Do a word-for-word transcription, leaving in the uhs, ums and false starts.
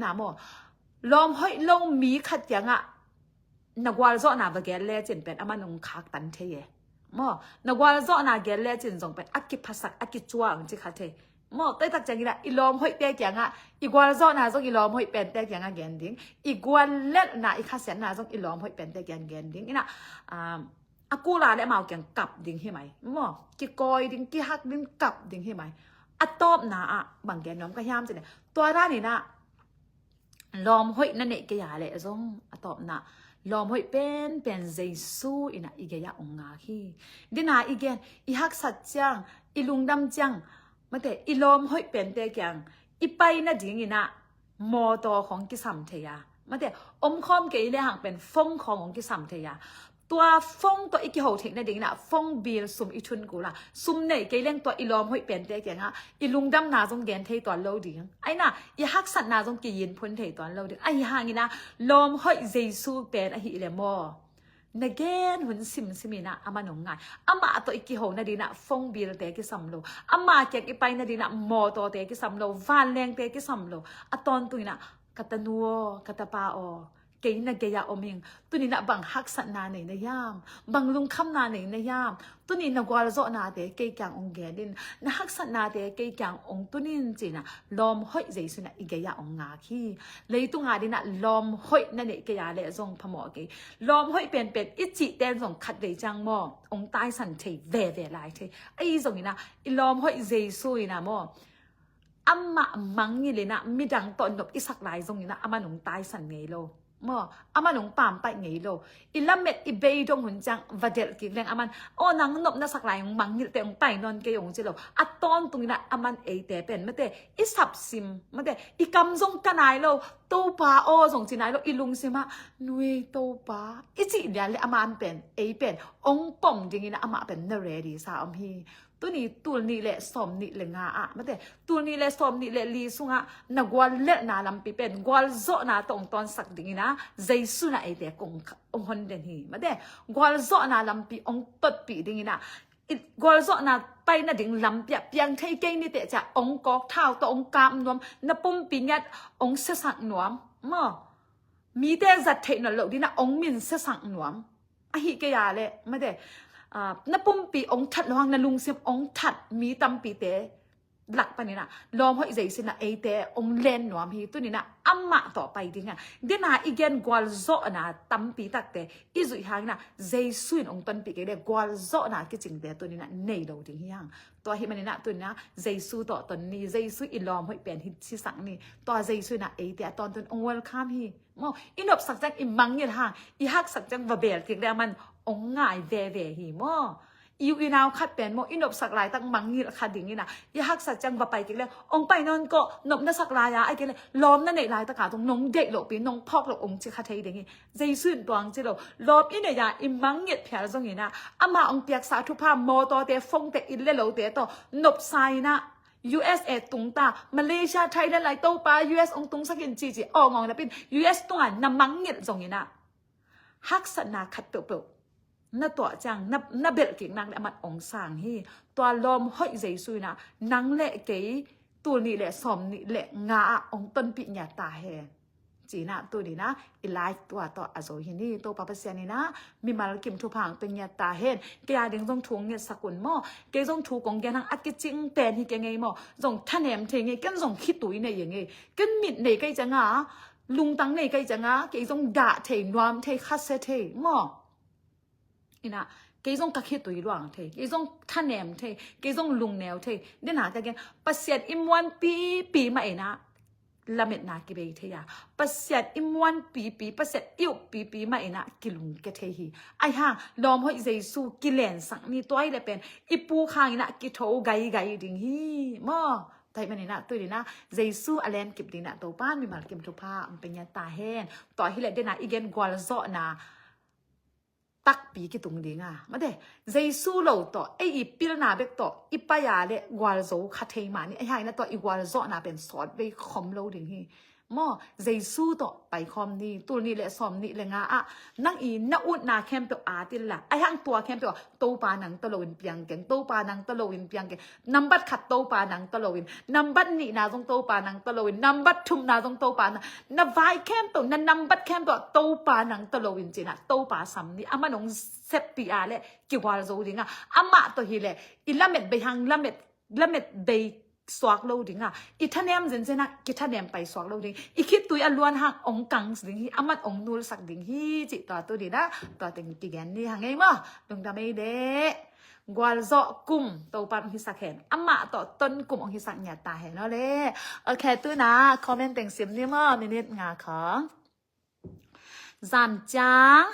Na maw, lawm hoih lo mi khat kiangah na gualzawhna va gen lecin pen a man hong khaktan thei e. Maw, na gualzawhna gen lecin zong pen a kiphasak, a kicuang ci kha thei. Maw, tua tak ciangin ah i lawm hoihte kiangah, i gualzawhna zong i lawm hoih pente kiangah gen ding, i guallelhna, i khasiatna zong i lawm hoih pente kiang gen ding. Inah, um, a kula le amau kiang kap ding hi mai. Maw, kikawi ding, kihak ding, kap ding hi mai. A tawpna ah bang gen nuam ka hiam cih leh, tua dan inah lawm hoih na neih kei a leh zong a tawpna lawm hoih penpen Jesu inah i gei-ah hong ngak hi. Dena i gen, i haksat ciang, i lungdam ciang, mate, i lawm hoih pente kiang i pai nading inah mawtaw khawng kisam thei a, mate, omkhawm kei le hang pen phone khawng hong kisam thei a, tua phone tawh i kiho theih nading inah phone bill sum i thun kul a, sum nei kei leng tua i lawm hoih pente kiangah i lungdamna zong gen thei tuan lo ding. Aina, i haksatna zong kiyin phun thei tuan lo ding. Ahi hangin ah lawm hoih Jesu pen ahih leh maw, na gen hun simsim inah a man hong ngai. Amah tawh i kiho nading inah phone bill te kisam lo, amah kiang i pai nading inah mawtaw te kisam lo, vanleng te kisam lo. A tawntung inah, ka tanu aw, ka tapa aw, kei na gei-ah om ing. Tuni inah bang haksatna nei na hiam, bang lungkhamna nei na hiam, tuni na gualzawhnate kei kiang hong gen in, na haksatnate kei kiang hong tun in, ci inah lawm hoih Jesu inah i gei-ah hong ngak hi. Leitung ading inah lawm hoih na neih kei a leh zong phamawh kei. Lawm hoih penpen i cihte in zong khatvei ciang maw, hong taisan thei veve lai thei. Ahi zong inah i lawm hoih Jesu inah maw, amah mangngilh inah midang tawh nop i sak lai zong inah a man hong taisan ngei lo. Maw, a man hong pampaih ngei lo. I lamet i bei dong hun ciang va delh kik leng a man, aw, nang nop na sak lai hong mangngilhte hong pai nawn kei hong ci lo. A tawntung inah a man eite pen, mate, i sapsim, mate, i kam zong ka nai lo, Topa aw zong ci nai lo, i lungsim ah, nuei Topa i cih lian le a man pen, ei pen hong pom ding inah amah pen na ready sa om hi. Tuni tul nih le sawm nih le nga ah, mate, tul nih le sawm nih le li sungah na guallelhna lampi pen gualzawhna tawh hong tawnsak ding inah Jesu inah eite kong hong hon den hi. Mate, gualzawhna lampi hong totpih ding inah, i gualzawhna pai nading lampi ah piang thei kei ni teh ciah hong kawk thau tawh hong kap nuam, na pumpi ngiat hong siasak nuam. Maw, mite zat theih nawn loh ding inah hong min siasak nuam. Ahi kei a leh, mate, ah, na pumpi hong that lo hang, na lungsim hong that mi tampite lak pan inah lawm hoih Jesu inah eite hong len nuam hi. Tuni inah amah tawh pai ding a, dena i gen gualzawhna tampi takte i zuih hang inah Jesu in hong tonpih kei le gualzawhna kicingte tuni inah nei lo ding hi hang. Tua ahih man inah tuni inah Jesu tawh ton ni, Jesu i lawm hoih pen hi, hisak ni. Tua Jesu inah eite a tawntung hong welcome hi. Maw, i nopsak ciang i mangngilh hang, i haksak ciang va beel kik le a man hong ngai veve hi maw. I u i nau khat pen maw, i nopsak laitak mangngilh kha ding inah, i haksak ciang va pai kik le, hong pai nawn kawh, nop na sak lai a, ahih kei le lawm na neih laitak a tung nong deih lohpi, nong phawk loh hong ci kha thei ding hi. Jesu in tua hong ci lo. Lawm i neih a i mangngilh phial zong inah, amah hong piaksa thupha, mawtawte, phone te, inn le lote tawh nopsa inah U S A tung ta, Malaysia, Thailand lai Topa, U S hong tungsak in ci ci awng awng napin U S tungah na mangngilh zong inah, haksatna khat peuhpeuh na tuah ciang, na, na belh kik nak le a man hong sang hi. Tua lawm hoih Jesu inah nang le kei tul nih le sawm nih le nga ah hong tonpih ngiat ta hen. Ci inah tuni inah i live tua tawh a zo hi ni. Topa Pasian inah mimal kim thupha hong pia ngiat ta hen. Kei ading zong thu hong ngetsak un maw. Kei zong thu kong gen hang a kicing pen hi kei ngei maw. Zong thanem thei ngei, ken zong khitui nei ngei. Ken mit nei kei ciang a, lungtang nei kei ciang a, kei zong dah thei, nuam thei, khasia thei maw. Inah, kei zong ka khitui luang thei, kei zong thanem thei, kei zong lungneu thei. Dena ka gen, Pasian i muanpipi mah inah lametna kibei thei a, Pasian i muanpipi, Pasian i uppipi mah inah kilungkia thei hi. Ahi hang lawm hoih Jesu kilensak ni. Tua ahih le pen i puk hang inah kitho gaigai ding hi maw. Tua ahih man inah tuni inah Jesu a lenkip ding inah Topa in mimal kim thupha hong pia ngiat ta hen. Tua ahih le dena i gen gualzawhna takpi kitung ding a, mate, Jesu lo tawh, ei i pilna bek tawh i pai a le gualzo kha thei mah ni. Ahi hang inah tua i gualzawhna pen sawt vei khom lo ding hi. Maw, Jesu tawh paikhawm ni. Tul nih le sawm nih le nga ah nang i na utna khempeuh at inla, ahi hang tua khempeuh ah Topa nang tawh lo in piang keng, Topa nang tawh lo in piang keng. Nambat khat Topa nang tawh lo in, nambat nihna zong Topa nang tawh lo in, nambat thumna zong Topa nang, na vai khempeuh, na nambat khempeuh ah Topa nang tawh lo in ci-in ah Topa sam ni. Aman hong seppih a leh kigualzo ding a, amah tawh hi leh i lamet bei hang lamet, lamet bei suak lo ding a, i thanem zenzen ah kithanem pai suak lo ding, i khittui a luan hang hong kang ding hi, aman hong nulsak ding hi cih tua tu ding a, tua teng kigen ni hang ei maw. Lungdam ei deh. Gualzawh kum Topa hong hisak hen, amah tawh ton kum hong hisak ngiat ta hen aw le. Ok, tu-in ah comment teng sim ni maw, minute nga khawng. Zan ciang